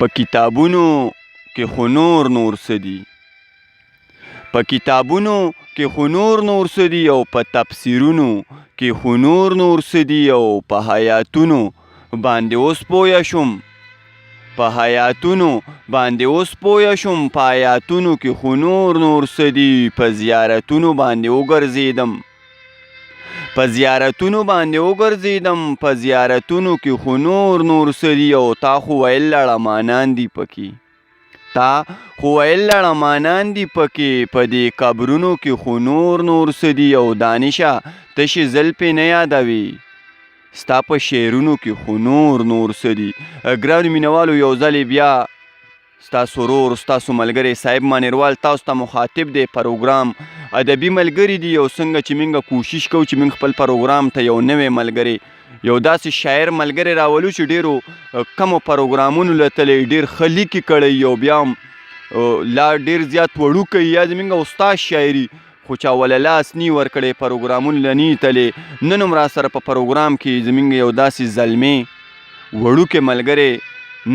په کتابونو کې خو نور نور څه دي، په کتابونو کې خو نور نور څه دي، او په تفسیرونو کې خو نور نور څه دي، او په حیاتونو باندې اوس پوه شوم، په حیاتونو باندې اوس پوه شوم، په حیاتونو کې خو نور نور څه دي، په زیارتونو باندې وګرځېدم، په زیارتونو باندې وګرځېدم، په زیارتونو کې خو نور نور څه دي، او تا خو ویل لړمانان دي پکې، تا خو ویل لړمانان دي پکې، په دې قبرونو کې خو نور نور څه دي، او دانشه تشې زلفې نه یادوې، ستا په شعرونو کې خو نور نور څه دي. ګرانو مینوالو، یو ځلې بیا ستاسو ورور، ستاسو ملګری صاحب مانیروال تاسو ته مخاطب دی. پروګرام ادبي ملګری دی، او څنګه چې موږ کوشش کوو چې موږ خپل پروګرام ته یو نوی ملګری، یو داسې شاعر ملګری راولو چې ډیرو کمو پروګرامونو له تللی، ډیر ښه لیک یې کړی، او بیا هم لا ډیر زیات وړوکی یا زموږ استاد شاعري خو چا وله لاس نی ورکړی، پروګرامونو له نی تللی. نن هم راسره په پروګرام کې زموږ یو داسې زلمی وړوکی ملګری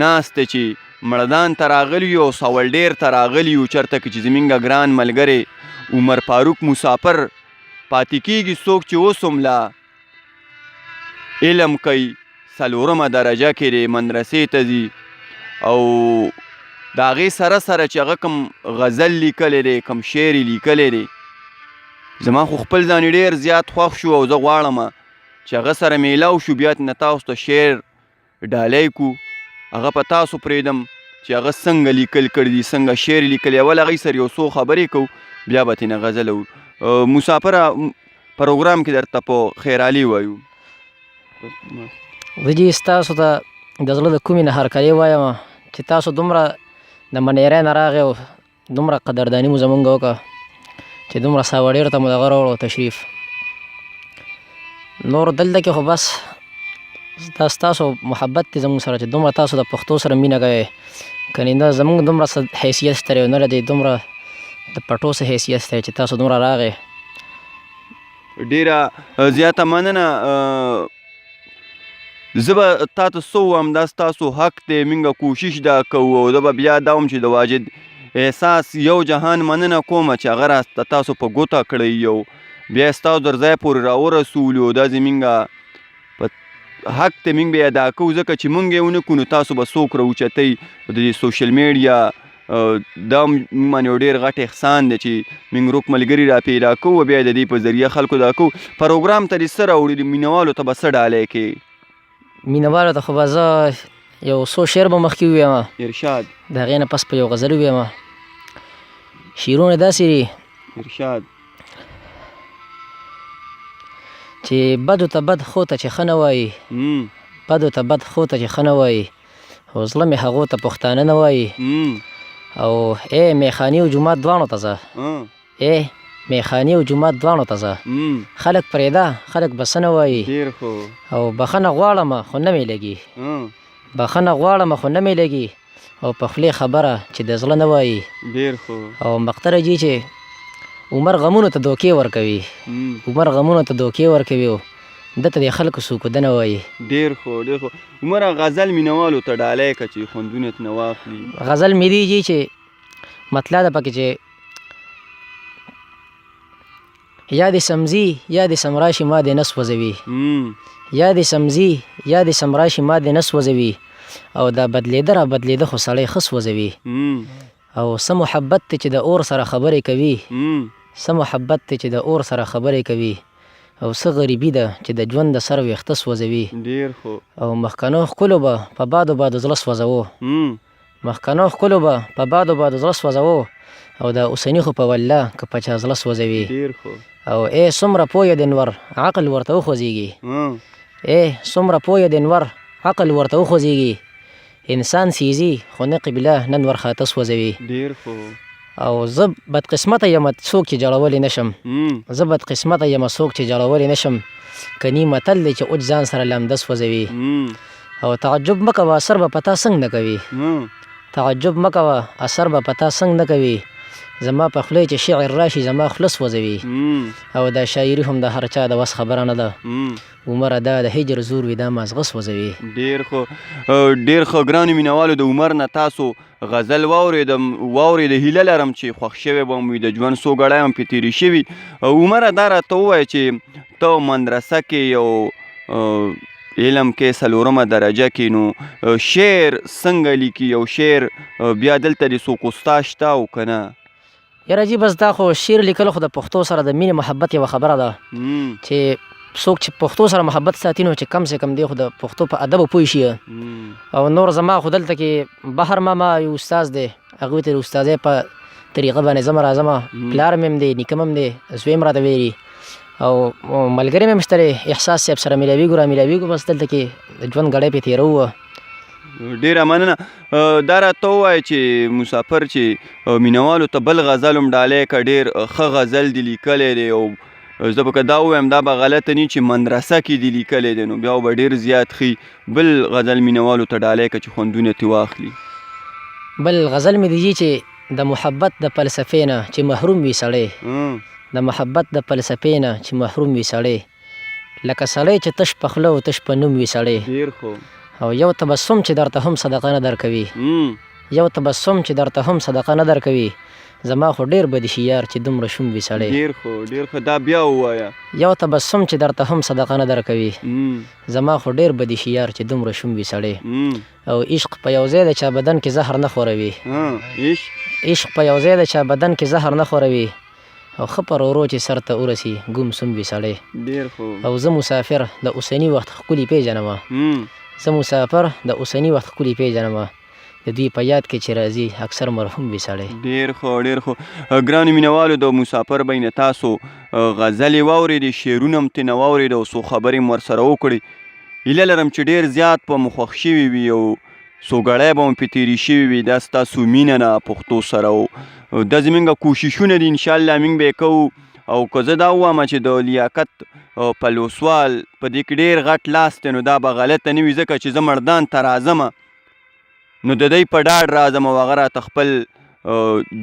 ناست دی چې مړدان ته راغلی یو، ساولډیر ته راغلی یو، چرته کې چې زمونږ ګران ملګری عمر فاروق مسافر پاتې کیږي، څوک چې اوس هم لا علم کوي، څلورمه درجه کې دی، مدرسې ته ځي، او د هغې سره سره چې هغه کوم غزل لیکلی دی، کوم شعر یې لیکلی دی، زما خو خپل ځان ډېر زیات خوښ شو، او زه غواړم چې هغه سره میلاو شو، بیا ترېنه تاسو ته شعر ډالۍ کو. هغه په تاسو پرېږدم چې هغه څنګه لیکل کړي دي، څنګه شعر لیکلی. اول هغوی سره یو څو خبرې کوو، بیا به ترېنه غزل اورو. مسافره، پروګرام کې درته په خیرالي وایو. زه جي ستاسو ته د زړه د کومې نه هرکلی وایم چې تاسو دومره د منیرۍ نه راغی او دومره قدرداني مو زمونږ وکړه چې دومره ساوړیر ته مو دغه راوړو تشریف. نور دلته کې خو بس دا ستاسو محبت دی زمونږ سره چې دومره تاسو د پښتو سره مینه کوئ، کنې نه زمونږ دومره څه حیثیت شته دی، نه د دې دومره د پټو څه حیثیت شته چې تاسو دومره راغی. ډیره زیاته مننه. زه به تا ته څه ووایم، دا ستاسو حق دی، موږ کوشش دا کوو. او زه به بیا دا وم چې د واجد احساس یو جهان مننه کوم چې هغه راته تاسو په ګوته کړئ، یو بیا ستاسو در ځای پورې راورسولو. دا زمونږ په حق دی، موږ به یې ادا کوو، ځکه چې موږ یې ونه کړو نو تاسو به څوک راوچتئ. د دې سوشل میډیا دا موږ باندې یو ډېر غټ احسان دی چې موږ روک ملګري را پیدا کوو، بیا د دې په ذریعه خلکو دا کوو. پروګرام ته دې څه راوړي دي؟ مینوالو ته به څه ډالۍ کې؟ مینوالو ته خو به زه یو څو شعر به مخکې ووایم. ارشاد. د هغې نه پس به یو غزل ووایم. شعرونه داسې دي. ارشاد. چې بدو ته بد ښو ته چې ښه نه وایي، بدو ته بد ښو ته چې ښه نه وایي، او زړه مې هغو ته پښتانه نه وایي. او ای میخاني او جومات دواړو ته ځه، ای میخاني او جومات دواړو ته ځه، خلک پرېږده خلک به څه نه وایي. او بخښنه غواړم خو نه مې لګي، بخښنه غواړم خو نه مې لګي، او په خولې خبره چې د زړه نه وایي. او مقتره جي چې عمر غمونو ته دوکې ورکوي، عمر غمونو ته دوکې ورکوي، او ده ته د خلکو څوک نه وایي. ډېر ښه، ډېر ښه. عمره، غزل مینوالو ته ډالۍ که چې خوندونه ترېنه واخلي. غزل مې دی جي چې مطلع ده پکې چې یا دې سمځي یا دې سم راشي ما دې نه سوځوي، یا دې سمځي یا دې سم راشي ما دې نه سوځوي، او دا بدلېده را بدلېده خو سړی ښه سوځوي. او څه محبت دی چې د اور سره خبرې کوي، څه محبت دی چې د اور سره خبرې کوي، او څه غریبي ده چې د ژوند د سر ویښته سوځوي. ډیر ښه. او مخکنو ښکلو به په بادو بادو زړه سوځوو، مخکنو ښکلو به په بادو بادو زړه سوځوو، او دا اوسني خو په والله که په چا زړه سوځوي. ډیر ښه. او ای څومره پوه دی نور عقل ورته وخوځېږي، ای څومره پوه دی نور عقل ورته وخوځېږي، انسان سیزي خو نه قبله نن ورخاته سوځوي. ډیر ښه. او زه بدقسمته یم څوک چې جړولی نه شم، زه بدقسمته یم څوک چې جړولی نه شم، کني متل دی چې اوچ ځان سره لمده سوځوي. او تعجب مه کوه اثر به په تا څنګه نه کوي، تعجب مه کوه اثر به په تا څنګه نه کوي، زما په خوله چې شعر راشي زما خوله سوځوي او دا شاعري هم د هر چا د وس خبره نه ده. عمره دا د هجر زور وي دا مازغه سوځوي. ډیر ښه ډیر ښه ګرانو مینوالو د عمر نه تاسو غزل واورېدم واورېده هیله لرم چې خوښ شوی به مو وي د ژوند څو ګړی هم پرې تېرې شوي. عمره دا راته ووایه چې ته مدرسه کې یو علم کې څلورمه درجه کې نو شعر څنګه لیکي او شعر بیا دلته دې څوک استاد شته او که نه؟ یاره جی بس دا خو شعر لیکل خو د پښتو سره د مینې محبت یوه خبره ده چې څوک چې پښتو سره محبت ساتي نو چې کم سه کم دی خو د پښتو په ادب پوه شي. او نور زما خو دلته کې بهر ماما یو استاد دی، هغوی ته د استادۍ په طریقه باندې ځم راځم. پلار مې هم دی، نیکه مې هم دی، زوی هم راته ویلي او ملګری مې هم شته دی، احساس صاحب سره میلاویږو را میلاویږو، بس دلته کې د ژوند ګړی پرې تېروو. ډیره مننه. دا راته ووایه چې مسافر چې مینوالو ته بل غزل هم ډالۍ که ډیر ښه غزل دې لیکلی دی او زه به که دا ووایم دا به غلطه نی چې مدرسه کې دې لیکلی دی نو بیا به ډیر زیات ښي. بل غزل مینوالو ته ډالۍ که چې خوندونه ترې واخلي. بل غزل مې دی چې د محبت د فلسفې نه چې محروم وي سړی، د محبت د فلسفې نه چې محروم وي سړی، لکه سړی چې تش په خوله او تش په نوم وي سړی. ډیر ښه. او یو تبسم چې درته هم صدقه نه درکوي، یو تبسم چې درته هم صدقه نه درکوي، زما خو ډیر بد شي یار چې دومره شوم وي سړی. ډیر ښه ډیر ښه دا بیا ووایه. یو تبسم چې درته هم صدقه نه درکوي، زما خو ډیر بد شي یار چې دومره شوم وي سړی. او عشق په یو ځای د چا بدن کې زهر نه خوروي، عشق په یو ځای د چا بدن کې زهر نه خوروي، او ښه پر ورو چې سر ته ورسي ګم سم وي سړی. ډیر ښه. او زه مسافر د اوسني وخت ښکلي پېژنم، زه مسافر د اوسني وخت ښکلي پېژنم، د دوی په یاد کې چې راځي اکثر مرحوم وي سړی. ډیر ښه ډیر ښه. ګرانو مینوالو د مسافر بین تاسو غزلې واورېدې، شعرونه هم ترېنه واورېده او څو خبرې هم ورسره وکړې. هیله لرم چې ډیر زیات به مو خوښ شوي وي او څو ګړی به مو پرې تېرې شوي وي. دا ستاسو مینه نه پښتو سره او دا زمونږ کوششونه دي، انشاءالله موږ به یې کوو. او که زه دا ووایم چې د لیاقت پلوسوال په دې کې ډېر غټ لاس دی نو دا به غلطه نه وي، ځکه چې زه مردان ته راځم نو د دی په ډاډ راځم او هغه راته خپل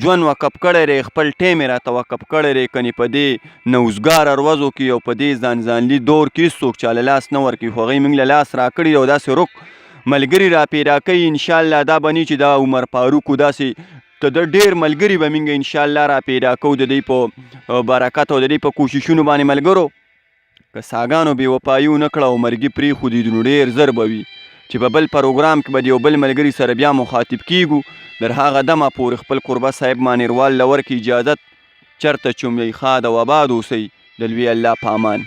ژوند وقف کړی دی، خپل ټایم یې راته وقف کړی دی. کنې په دې نوزګاره ورځو کې او په دې ځان ځانلي دور کې هېڅوک چا له لاس نه ورکوي، خو هغوی موږ له لاس راکړي او داسې رک ملګري را پیدا کوي. انشاءالله دا به نه چې دا عمر فاروق و، داسې د ده ډېر ملګري به موږ انشاءالله را پیدا کوو د دوی په برکت او د دوی په کوششونو باندې. ملګرو که ساګانو بې وفایي ونه کړه او مرګي پرېښودي نو ډېر زر به وي چې په بل پروګرام کې به د یو بل ملګري سره بیا مخاطب کیږو. در هغه دمه پورې خپل کوربه صاحب مانیروال له ورکې اجازت. چرته چوم یئ ښاد او اباد اوسئ، د لوی الله په امان.